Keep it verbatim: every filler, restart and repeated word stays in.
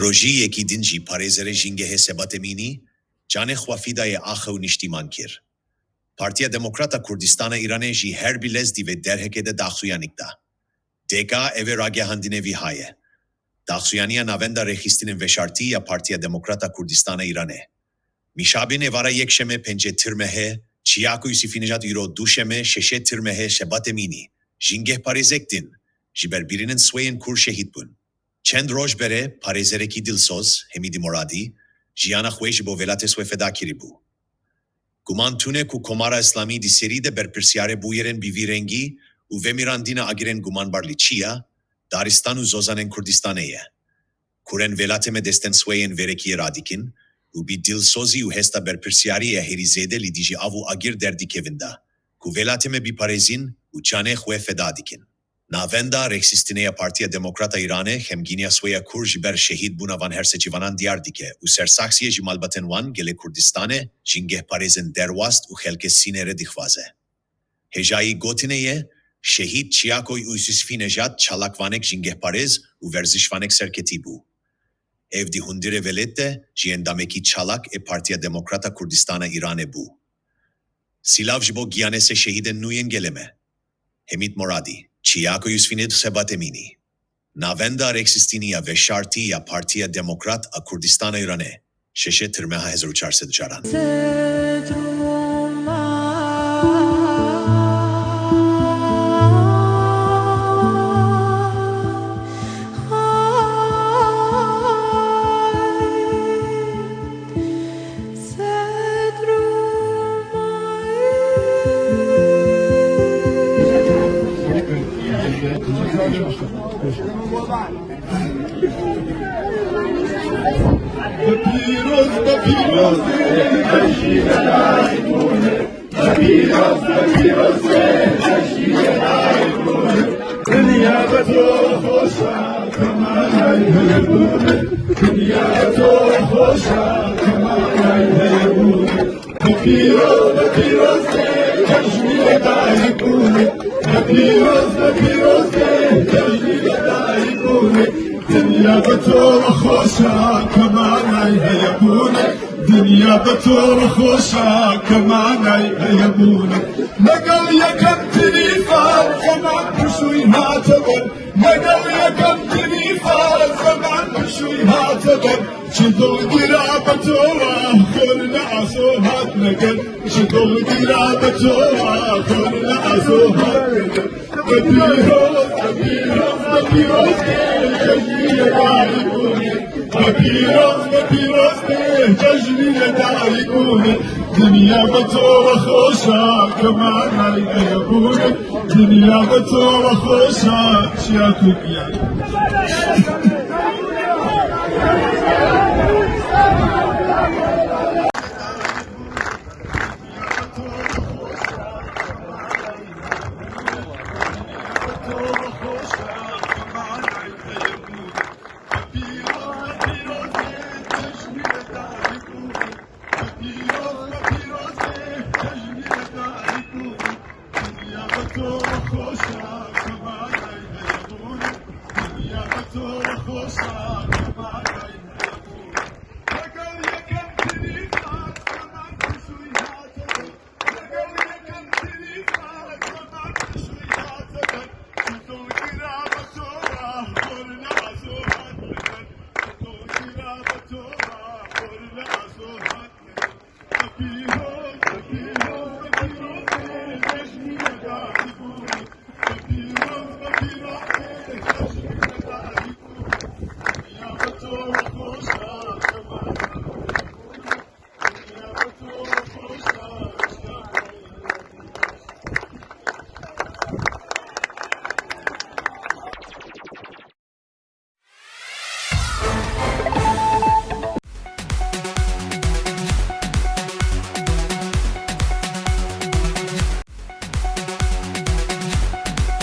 Rojî yekî din jî parêzerê Jîngehê Sebat Emînî canê xwe fîdayê axe û niştîman kir. Partiya Demokrat a Kurdistana Îranê jî her bi lez di vê derhekê de daxuyanîk da. Dêka evê ragihandinê vî haye. Daxuyaniya Navenda Rêxistinên Veşartî ya Partiya Demokrat a Kurdistana Îranê. Mîşabin êvara yekşemê pêncê Tirmehê, Çiyako Yusifî Nejat îro duşemê şeşê Tirmehê Şebat Emînî, jîngehparêzek din, ji ber birînin sweyên kur şehîd bûn. Çend roj berê parêzerekî dilsoz, Hemîdî Moradî, jiyana xwe ji bo welatê swê feda kirîbû. Guman tune ku Komara Îslamî di serî de berpirsiyarê bûyerên bi vî rengî û vemirandina agirên gumanbar li Çiya, Daristan û Zozanên Kurdistanê ye. Kurên welatê me destên sweyên verekiyê radikin û bi dilsozî û hesta berpirsiyariyê herî zêde li dijî av û agir derdikevin da ku welatê me biparêzin û canê xwe feda dikin. Navenda Rêxistinê ya Partiya Demokrat a Îranê xemgîniya swêya kur ji ber şehîdbûna van her sê ciwanan diyar dike û sersaxiyê ji malbatên wan gelê Kurdistanê, jîngehparêzên derbas û xelkê Sînêrê dixwaze. Hêjayî gotinê ye, şehîd Çiyako Yusifî Nejat çalakvanek jîngehparêz û werzişvanek serketî bû. Ev di hundirê welêt de jî endamekî çalak ê Partiya Demokrat a Kurdistana Îranê bû. Silav ji bo giyanê sê şehîdên nû yên gelê me. Hemîd Moradî, Çiyako Yusifî Nejat, Sebat Emînî. Navenda Rêxistinî ya Veşartî ya Partiya Demokrat a Kurdistana Îranê, şeşê Tirmeha hezar û çar sed û çaran. Be pîroz, be pîroz be, cejnî lê dayik bûne. Be pîroz, be pîroz be, cejnî lê dayik bûne. Dinya bi to re xweş a, kemanay heye bûne. Dinya bi to re xweş a, kemanay heye bûne. Legel yekem tirîfa, zeman pişûy hate ber. Legel yekem tirîfa, zeman pişûy hate ber. Ji dilgira bi to re xor ne aso hat neke. Ji dilgira bi to re xor ne aso hat neke. Be pîroz, be pîroz, be pîroz be, cejnî lê dayik bûne. Be pîroz, be pîroz be, cejnî lê dayik bûne. Dinya bi to re xweş a, kemanay heye bûne. Dinya bi to re xweş a, Çiyako giyan.